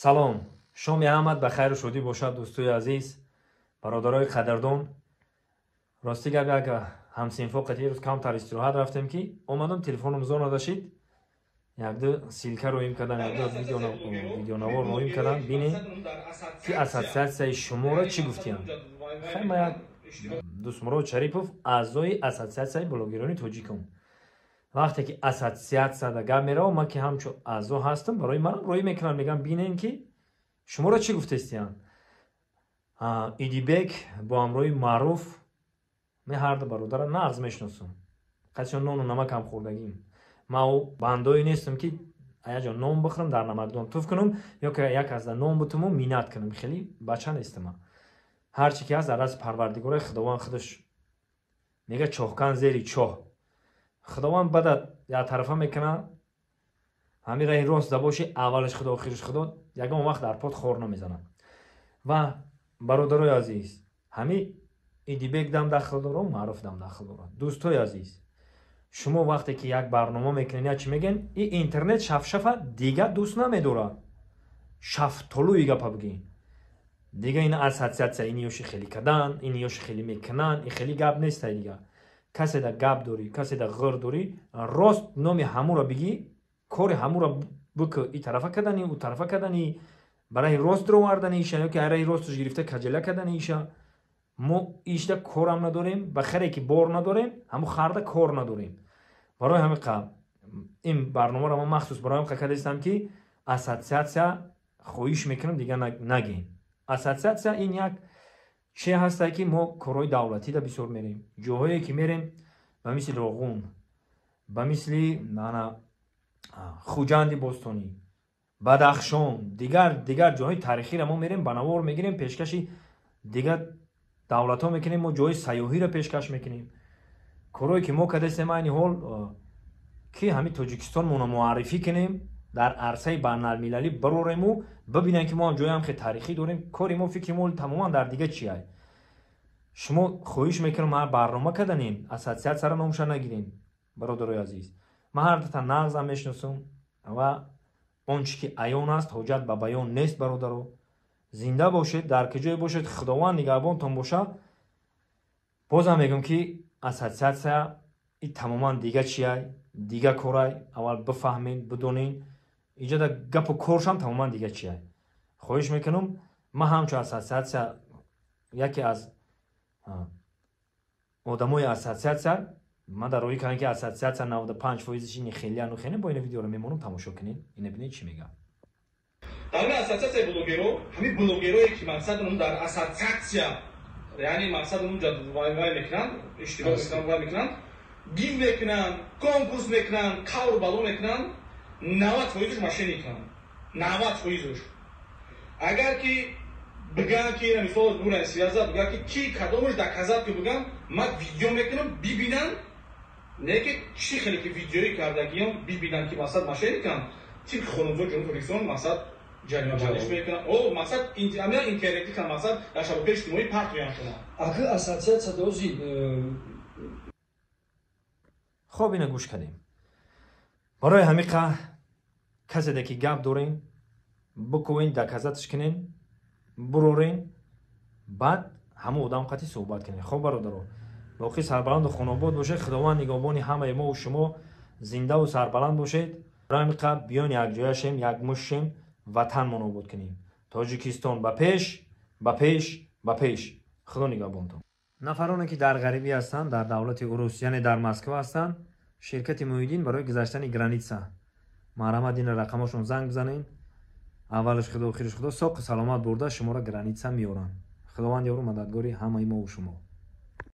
Салом, шоми ҳамат ба хайру шодӣ бошад, дӯстои азиз, бародарои қадрдон. Рости гап, як ҳамсинфо қати рӯз камтар истироҳат рафтем, ки омадам, телефоном зор надашид, якду ссылка роим кардан, якду видеонавор роим кардан. Бинем, ки ассотсиатсияи шуморо чӣ гуфтиям. Хай, ма як Дӯстмурод Шарипов, аъзои Ассотсиатсияи блогерони тоҷикам. Вақте ки ассотсиатсияда гап мерава, ман ки ҳамчун аъзо ҳастам, барои манам роӣ мекунам. Мегам, бинем, ки шуморо чӣ гуфтестиян. Идибек бо ҳамроҳи Маъруф, ме ҳарду бародара нағз мешиносам, қасиён нону намакам хӯрдагим. Ма ӯ бандое нестам, ки аяҷо нон бихӯрам, дар намакдон туф кунам ё ки як азда нон бутуму миннат кунам. Хеле бача нестам. Ҳарчи ки ҳаст, дар дасти Парвардигори Худованд. Худаш мега: чоҳкан зери чоҳ. Худованд бада як тарафа мекунад. Ҳамин раҳи рост да боши, аввалаш Худо, охираш Худо, ягон вақт дар пот хор намезанад. Ва бародарои азиз, ҳамин Идибек дам дахл дорам, Маъруф дам дахл дорад. Дӯстои азиз, шумо вақте ки як барнома мекунед, я чӣ мегӯен, и интернет шафшафа дига дӯст намедорад. Шафтолӯи гапа бигӯем, дига ин ассотсиатсия, ин ёши хеле кадан, ин ёши хеле мекунанд, ин хеле гап нестай. Дига каседа гап дорӣ, каседа ғир дорӣ, рост номи ҳамуро бигӣ, кори ҳамуро бикӯ. И тарафа кардани, ӯ тарафа кардани, барои рост даровардани иша ё ки араи росташ гирифта каҷала кардани иша, мо ишда корам надорем. Ба харе ки бор надорем, ҳаму харда кор надорем. Барои ҳамин қа ин барномаро ман махсус барои ҳам кардастам, ки ассотсиатсия, хоҳиш мекунам, дига нагем ассотсиатсия. Ин як че ҳастае, ки мо корҳои давлатида бисёр мерем, ҷоҳое ки мерем, ба мисли Роғун, ба мисли ана Хуҷанди бостонӣ, Бадахшон, дигар дигар ҷоҳои таърихиро мо мерем, ба навор мегирем, пешкаши дигар давлатҳо мекунем. Мо ҷои сайёҳиро пешкаш мекунем. Корҳое ки мо кардастем айни ҳол, ки ҳамин Тоҷикистонмонро муаррифӣ кунем, дар арсаи байналмилалӣ барорему бибинем, ки мо ҳам ҷои хеле таърихӣ дорем. Кори мо, фикри мо тамоман дар дига чи ай. Шумо, хоҳиш мекунам, ҳар барнома карданем, ассотсиатсияро номша нагирем. Бародарои азиз, ман ҳар дута нағзам мешиносам ва он чи ки аён аст, ҳоҷат ба баён нест. Бародаро, зинда бошед, дар куҷое бошед, Худованд нигаҳбонтон боша. Бозам мегӯм, ки ассотсиатсия и тамоман дига чиай, дига корай. Аввал бифаҳмед, бидонед, иҷода гапу коршам тамоман дига чиай. Хоҳиш мекунам, ман ҳамчун ассотсиатсия, яке аз одамои ассотсиатсия, ман дар роҳӣ кардам, ки ассотсиатсия 95 фоизиш ини хелияну хеле. Бо ина видеоро мемонам, тамошо кунед, ина бинед, чӣ мегӯяд. Дар ассотсиатсияи блогеро, ҳамин блогерое ки мақсад дар ассотсиатсия, яъне мақсад унҷа вай вай мекунанд, иштирок мекунанд, вай мекунанд, гив мекунанд, конкурс мекунанд, қавру бало мекунанд, 90 фоизуш мошенниканд, 90 фоизуш. Агар ки бигӯянд, ки ина мисол буран связа, бигӯянд, ки ки кадомаш доказать, ки бигӯянд, ман видео мекунам, бибинанд, не ки чӣ хеле ки видеои кардагиам, бибинанд, ки мақсад мошенниканд, тибқи қонунҳои Ҷумҳури Тоҷикистон мақсад ҷаримабандиш мекунанд. О, мақсад амина интернетӣ кан, мақсад дар шабакаи иҷтимоӣ партоянд шумо. Ака, ассотсиатсия дози. Хоб, ина гӯш кардем. Барои ҳамиқа каседе ки гап дорем, бикӯен, доказать ш кунен, бурорен, баъд ҳамон одам қати суҳбат кунем. Хоб, бародаро, боқӣ сарбаланду хонобод бошед. Худованд нигаҳбони ҳамаи мову шумо. Зиндаву сарбаланд бошед. Барои ҳамиқа биён, якҷоя шем, якмуш шем, ватанмон обод кунем. Тоҷикистон ба пеш, ба пеш, ба пеш! Худо нигаҳбонтон. Нафароне ки дар ғарибӣ ҳастанд, дар давлати урус, яъне дар Москва ҳастанд, ширкати Муҳиддин барои гузаштани граница, марҳамат, ина рақамошон, занг бизанед. Аввалаш Худо, охираш Худо, соқу саломат бурда шуморо граница меоранд. Худованд ёру мададгори ҳамаи мову шумо.